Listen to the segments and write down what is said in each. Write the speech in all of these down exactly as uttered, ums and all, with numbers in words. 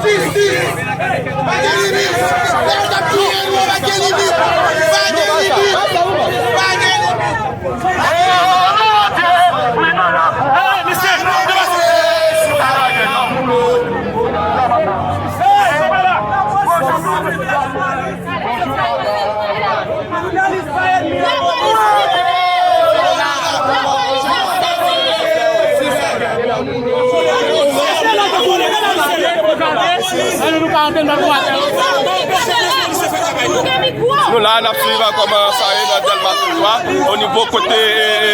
Jistis! Pa gen limit! Lè yo t ap touye nou, pa gen limit! Pa gen limit! Pa gen limit! Nou la, n ap swiv kòman sa ye nan Dèlma twa, o nivo kote, e, e,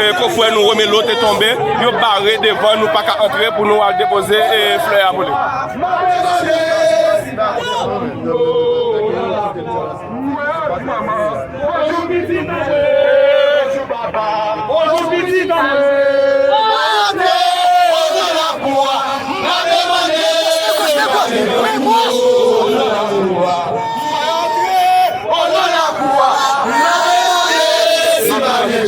e, konfrè nou Romelo te tonbe. Yo bare devan, nou pa ka antre pou nou al depoze, e, flè a pou li. Bonjou, pitit mwen. Bonjou, papa. Bonjou, pitit mwen. Antre, onan lakou a, n ap demande. Antre, onan lakou a, n ap demande. Antre, onan lakou a, n ap demande.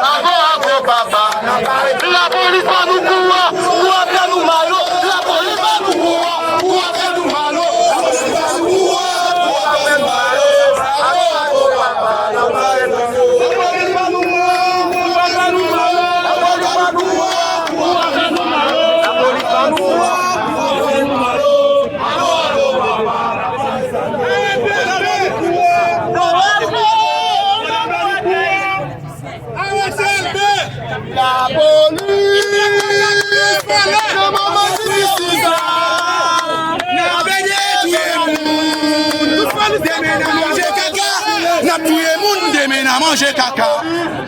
Ago, ago, papa. Lapolis pa nou kou a, ou ap fè nou mal, o. Lapolis pa nou kou a, ou ap fè nou mal, o. Lapolis! Nan moman difisil sa, n ap touye moun. Demen n ap manje kaka. N ap touye moun, demen n ap manje kaka.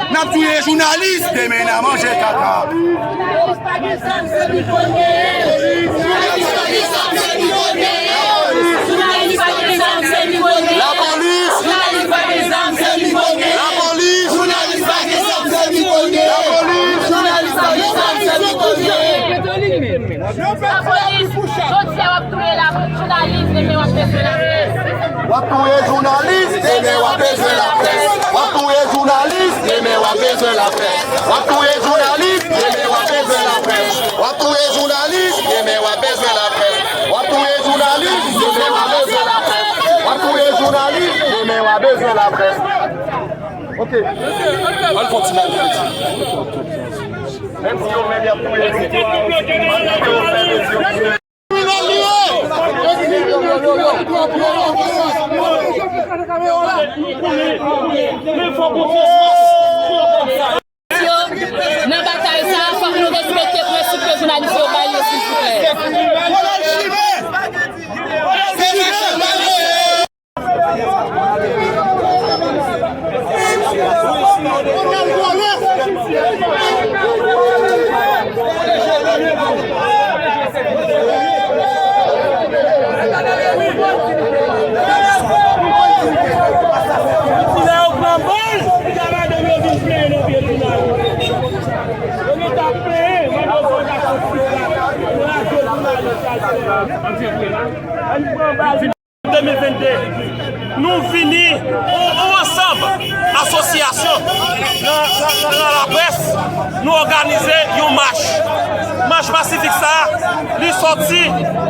N ap touye jounalis, demen n ap manje kaka. Jounalis pa gen zam, se li konn genyen. Jounalis pa gen zam, se li konn genyen. Lapolis! Jounalis pa gen zam, se li konn genyen. Lapolis! Jounalis pa gen zam, se li konn genyen. Lapolis! Jounalis pa gen zam, se li konn genyen. Lapolis, jodi a w ap touye la, jounalis, demen w ap bezwen laprès. W ap touye jounalis, demen w ap bezwen laprès. W ap touye jounalis, demen w ap bezwen laprès. W ap touye jounalis, demen w ap bezwen laprès. W ap touye jounalis, demen w ap bezwen laprès. W ap touye jounalis, demen w ap bezwen laprès. W ap touye jounalis, demen w ap bezwen laprès. Ok. Ann fè ti bagay. Menm si yo menm y ap touye nou, ann kite yo fè mesye yo. Nan batay sa a, fòk nou respekte prensip ke jounalis yo bay yo, silvouplè. Ann pran bal. De mil vennde. Nou vini, yon, yon ansanm asosyasyon nan, nan, nan, nan laprès, nou òganize yon mach. Mach pasifik sa a, li sòti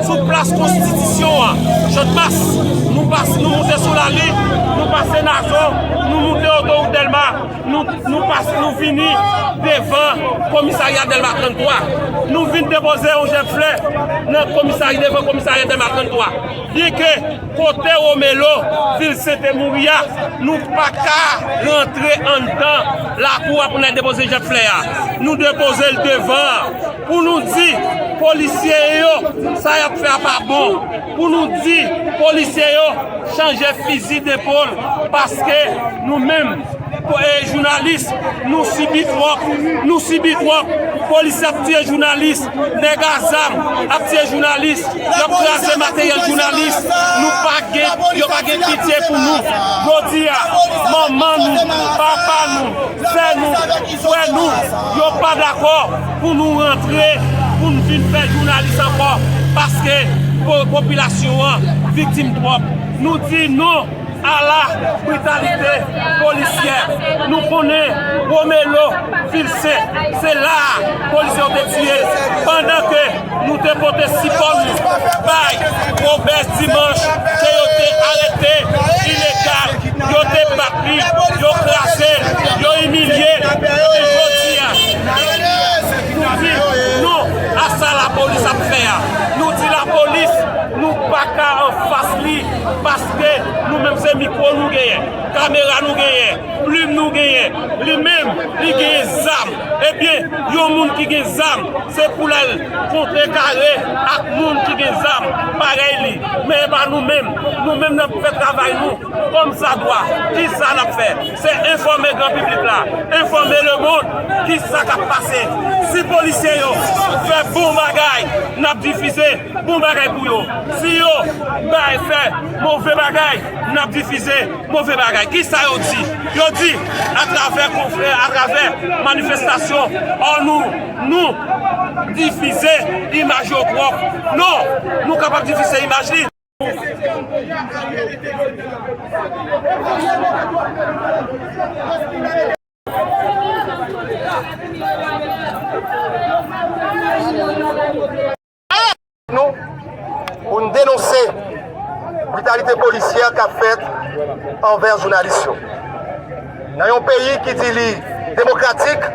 sou plas Konstitisyon an, Channmas. Nou pase, nou moute sou Lali, nou pase Nazon, nou moute otowout Dèlma, nou, nou pase, nou vini devan komisarya Dèlma trannntwa. Nou vin depoze yon jèb flè nan komisarya, devan komisarya Dèlma trannntwa. Byenke kote Romelo Vilcin te mouri a, nou pa ka rantre anndan lakou a pou n al depoze jèb flè a. Nou depoze l devan an pou nou di polisye yo, sa y ap fè a pa bon. Pou nou di polisye yo chanje fizi depòl, paske nou menm, e, jounalis, nou sibi twòp, nou sibi twòp. Polis ap tiye jounalis, nèg a zam ap tiye jounalis, y ap kraze materyèl jounalis. Nou pa gen, yo pa gen pitye pou nou. Jodi a, manman nou, papa nou, sè nou, frè nou, yo pa dakò pou nou rantre, pou n vin fè jounalis ankò, paske po-, popilasyon an viktim twòp. Nou di non a la britalite polisyè. Nou konnen Romelo Vilcin, se la a polisye yo te tiye l, pandan ke nou te pote sipò nou bay Robert Dimanche, ke yo te arete ilegal, yo te bat li, yo kraze l, yo imilye l, epi jodi a, nou di non a sa lapolis ap fè a. Nou di lapolis, nou pa ka anfas li, paske nou menm se mikwo nou genyen, kamera nou genyen, plim nou genyen, li menm, li genyen zam. Ebyen, yon moun ki gen zam, se pou l al kontrekare ak moun ki gen zam parèy li. Men e pa nou menm, nou menm n ap fè travay nou kòmsadwa. Kisa n ap fè? Se enfòme gran piblik la, enfòme lemonn kisa k ap pase. Si polisye yo fè bon bagay, n ap difize bon bagay pou yo. Si yo bay fè move bagay, n ap difize move bagay. Kisa yo di? Yo di, atravè konfrè, atravè manifestasyon, ò, nou, nou difize imaj yo twòp. Non, nou kapab difize imaj li. Nou, pou n denonse britalite polisyè k ap fèt anvè jounalis yo. Nan yon peyi ki di li demokratik,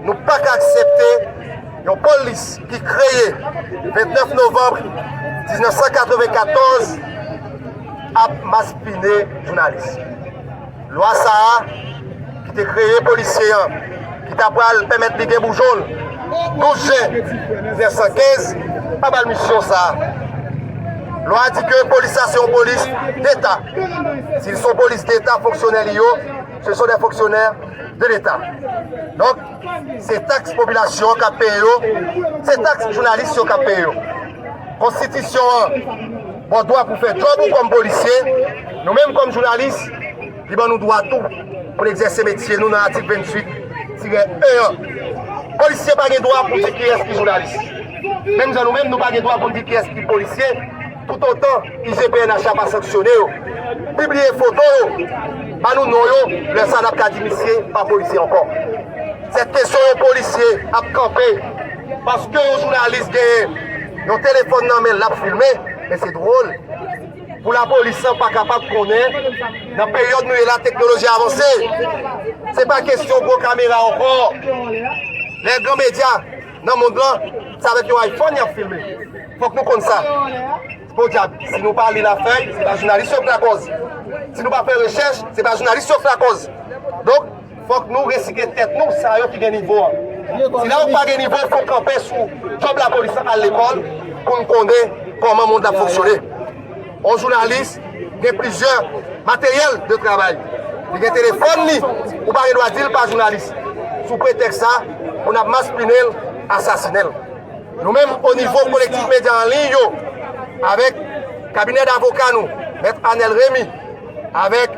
nou pa ka aksepte yon polis ki kreye vennèf novanm diznèf san katrevenkatòz ap maspinen jounalis. Lwa sa a, ki te kreye polisye an, ki ta pral pèmèt li gen boujon l, douz jen diznèf san kenz, pa ba l misyon sa a. Lwa a di ke polis la se yon polis deta. Si l se yon polis deta, fonksyonè li yo, ce sont des fonctionnaires de l'État. Donk, se taks popilasyon an k ap peye yo, se taks jounalis yo k ap peye yo. Konstitisyon an ba w dwa pou fè djòb ou kòm polisye. Nou menm kòm jounalis, li ban nou dwa tou pou n egzèse metye nou nan atik venntuit tirè en an. Polisye pa gen dwa pou di kiyès ki jounalis. Menm jan nou menm, nou pa gen dwa pou n di kiyès ki polisye, toutotan I G P N H la pa sanksyone yo. Pibliye foto yo, ba nou non yo, lè sa a n ap ka di misye pa polisye ankò. Sèt kesyon yon polisye ap kanpe paske yon jounalis genyen yon telefòn nan men l, l ap filme, men se dwòl. Pou lapolis lan pa kapab konnen, nan peryòd nou ye la, teknoloji avanse. Se pa kesyon gwo kamera ankò. Lè gran medya nan mond lan, se avèk yon iPhone y ap filme. Fòk nou konn sa. Podyab, si nou pa li lafèy, se pa jounalis yo k lakòz. Si nou pa fè rechèch, se pa jounalis yo k lakòz. Donk, fòk nou resikle tèt nou, sa yo ki gen nivo a. Si la ou pa gen nivo, fòk kanpe sou djòb lapolis lan, al lekòl pou n konnen kòman mond la fonksyone. Yon jounalis gen plizyè materyèl de travay. Li gen telefòn li, ou pa gen dwa di l pa jounalis. Sou pretèks sa, pou n ap maspinen l, asasinen l. Nou menm, o nivo kolektif medya an liy yo, avèk kabinè davoka nou, Mèt Anèl Remy, avèk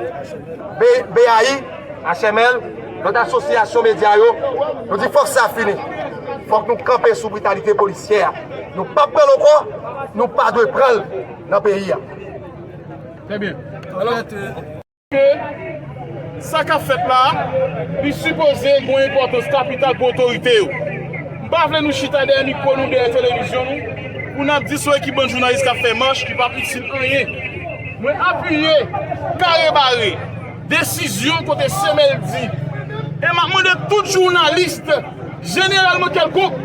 B-, B A I, H M L, lòt asosyasyon medya yo, nou di fòk sa fini. Fòk nou kanpe sou britalite polisyè a. Nou p ap pran l ankò, nou pa dwe pran l nan peyi a. Trè byen. Alò, ke sa k ap fèt la a, li sipoze gen yon enpòtans kapital pou otorite yo. M pa vle nou chita dèyè mikwo nou, dèyè televizyon nou, pou n ap di se yon ekip bann jounalis k ap fè mach ki p ap itil anyen. Mwen apiye kare bare desizyon kote Semèl di, e m ap mande tout jounalis, jeneralman kèlkonk,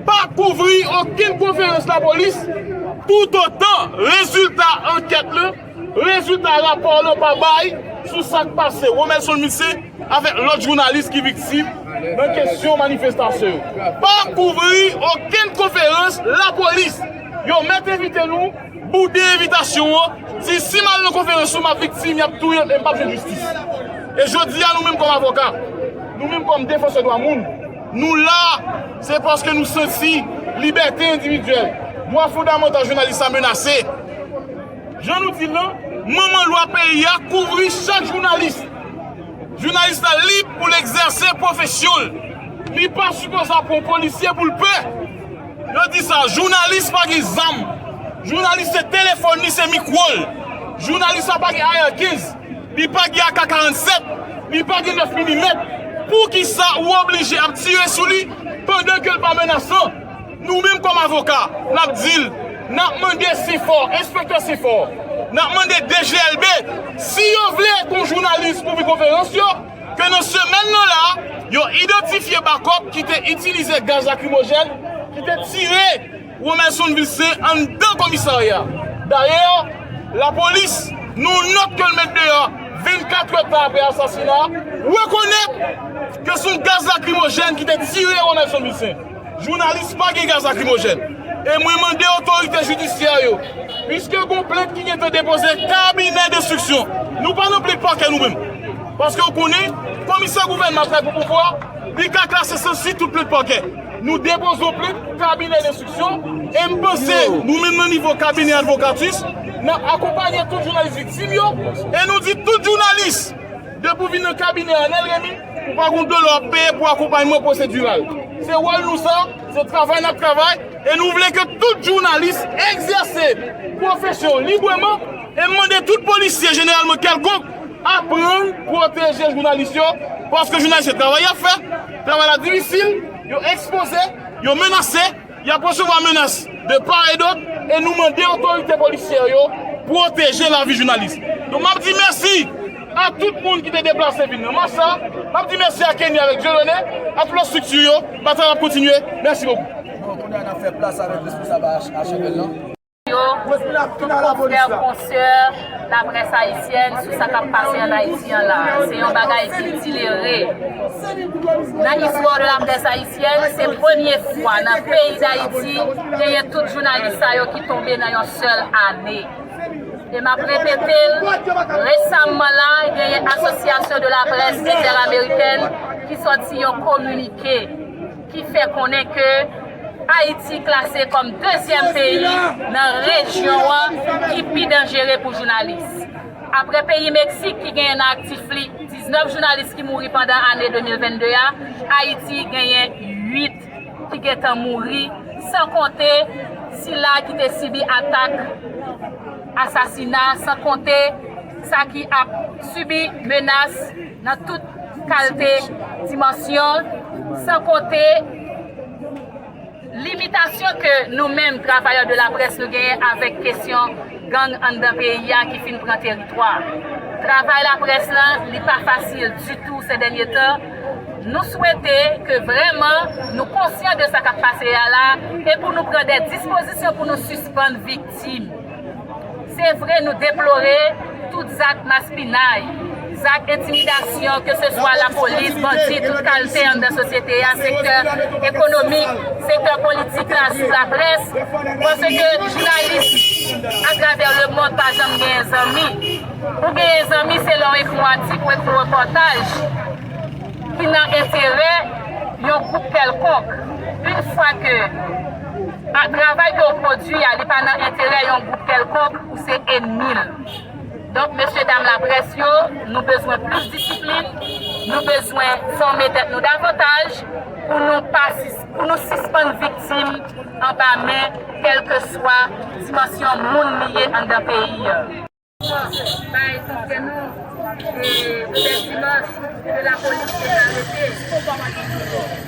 pa kouvri okenn konferans lapolis toutotan rezilta ankèt lan, rezilta rapò lan pa bay sou sa k pase. Romelson Vilcin avèk lòt jounalis ki viktim nan kesyon manifestasyon yo. Pa kouvri okenn konferans lapolis. Yo mèt envite nou, boude envitasyon an, di si m al nan konferans ou m ap viktim, y ap touye m e m p ap jwenn jistis. E jodi a, nou menm kòm avoka, nou menm kòm defansè dwa moun, nou la, se paske nou santi libète endividyèl, dwa fondamantal jounalis la menase. Jan nou di l lan, manman lwa peyi a kouvri chak jounalis. Jounalis la lib pou l egzèse pwofesyon l. Li pa sipoze ap pran yon polisye pou l pè. Yo di sa, jounalis pa gen zam. Jounalis se telefòn li, se mikwo l. Jounalis la pa gen A R kenz. Li pa gen A K karannsèt. Li pa gen nèf milimèt. Poukisa ou oblije ap tire sou li pandan ke l pa menasan? Nou menm kòm avoka, n ap di l, n ap mande Senfò, enspektè Senfò, n ap mande D G L B, si yo vle ke yon jounalis kouvri konferans yo, ke nan semèn nan la, yo idantifye bakòp ki te itilize gaz lakrimojèn, ki te tire Romelson Vilcin anndan komisarya. Dayè, lapolis, nan yon nòt ke l met deyò vennkat èdtan apre asasina, rekonèt ke se yon gaz lakrimojèn ki te tire Romelson Vilcin. Jounalis pa gen gaz lakrimojèn. E mwen mande otorite jidisyè yo, piske gon plent ki gentan depoze kabinè denstriksyon, nou pa nan plent pakè nou menm. Paske w konnen, komisè gouvènman ap travay pou pouvwa, li ka klase sansi tout plent pakè. Nou depoze yon plent kabinè denstriksyon, e m panse, nou menm nan nivo kabinè advokatis, n ap akonpaye tout jounalis viktim yo, e nou di tout jounalis, depi w vin nan kabinè Arnel Remy, ou pa gon dola w ap peye pou akonpayman pwosediral. Se wòl nou sa, se travay n ap travay, e nou vle ke tout jounalis egzèse pwofesyon libreman, e m mande tout polisye, jeneralman kèlkonk, aprann pwoteje jounalis yo, paske jounalis yo travay y ap fè, travay la difisil, yo ekspoze, yo menase, y ap resevwa menas de part et d'autre, e nou mande otorite polisyè yo pwoteje lavi jounalis. Donk, m ap di mèsi a tout moun ki te deplase vin nan mach la. M ap di mèsi a Kenny avèk Dieudonné, a tout lòt estrikti yo. Batay ap kontinye. Mèsi bokou. Bon, kounye a n ap fè plas avèk responsab H L N nan. Yo, tout konfrè, konsè, laprès ayisyèn sou sa k ap pase ann Ayiti an la. Se yon bagay ki dilere. Nan istwa de laprès ayisyèn, se premye fwa nan peyi Dayiti genyen tout jounalis sa yo ki tonbe nan yon sèl ane. E m ap repete l, resamman la, genyen Association de la Presse Interaméricaine ki sòti yon kominike ki fè konnen ke Ayiti klase kòm dezyèm peyi nan rejyon an ki pi danjere pou jounalis. Apre peyi Meksik ki genyen nan aktif li diznèf jounalis ki mouri pandan ane de mil vennde a, Ayiti genyen uit ki gentan mouri, san konte sila ki te sibi atak, asasina, san konte sa ki ap sibi menas nan tout kalte dimansyon, san konte limitasyon ke nou menm, travayè de laprès, nou genyen avèk kesyon gang anndan peyi a ki fin pran teritwa. Travay laprès lan, li pa fasil ditou se dènye tan. Nou swete ke vrèman nou konsyan de sa k ap pase a la e pou nou pran de dispozisyon pou nou sispann viktim. Se vre, nou deplore tout zak maspinay, zak entimidasyon, ke se swa lapolis, bandi, tout kalte anndan sosyete a, sektè ekonomik, sektè politik la, sou laprès, paske jounalis atravè lemonn pa janm genyen zanmi. Pou genyen zanmi, se lè w ekri yon atik, w ekri yon repòtaj ki nan enterè yon gwoup kèlkonk. Yon fwa ke a, travay ke w pwodui a, li pa nan enterè yon gwoup kèlkonk, ou se ènmi l. Donk, mesye dam laprès yo, nou bezwen plis disiplin, nou bezwen fòme tèt nou davantaj pou nou pa sis-, pou nou sispann viktim anba men kèlkeswa dimansyon moun li ye anndan peyi a. bay konfrè nou, e, Robert Dimanche, ke lapolis te arete.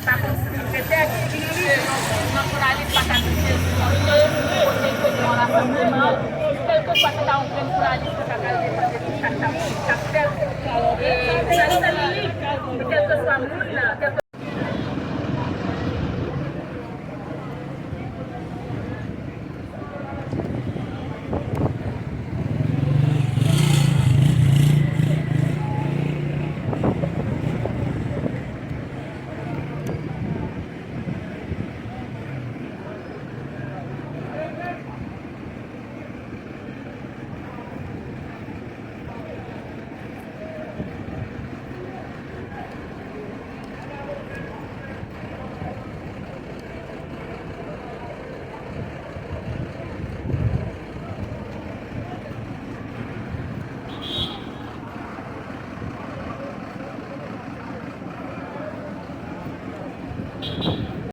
Pa kont si petèt, nan jounalis pa ka touche sou yon kote, kote yon rasanbleman, kèlkeswa sa ta yon grenn jounalis ki ta pral defann de tout sa k ap, k ap fèt. E jounalis la li lib, e kèlkeswa moun nan, kèlkeswa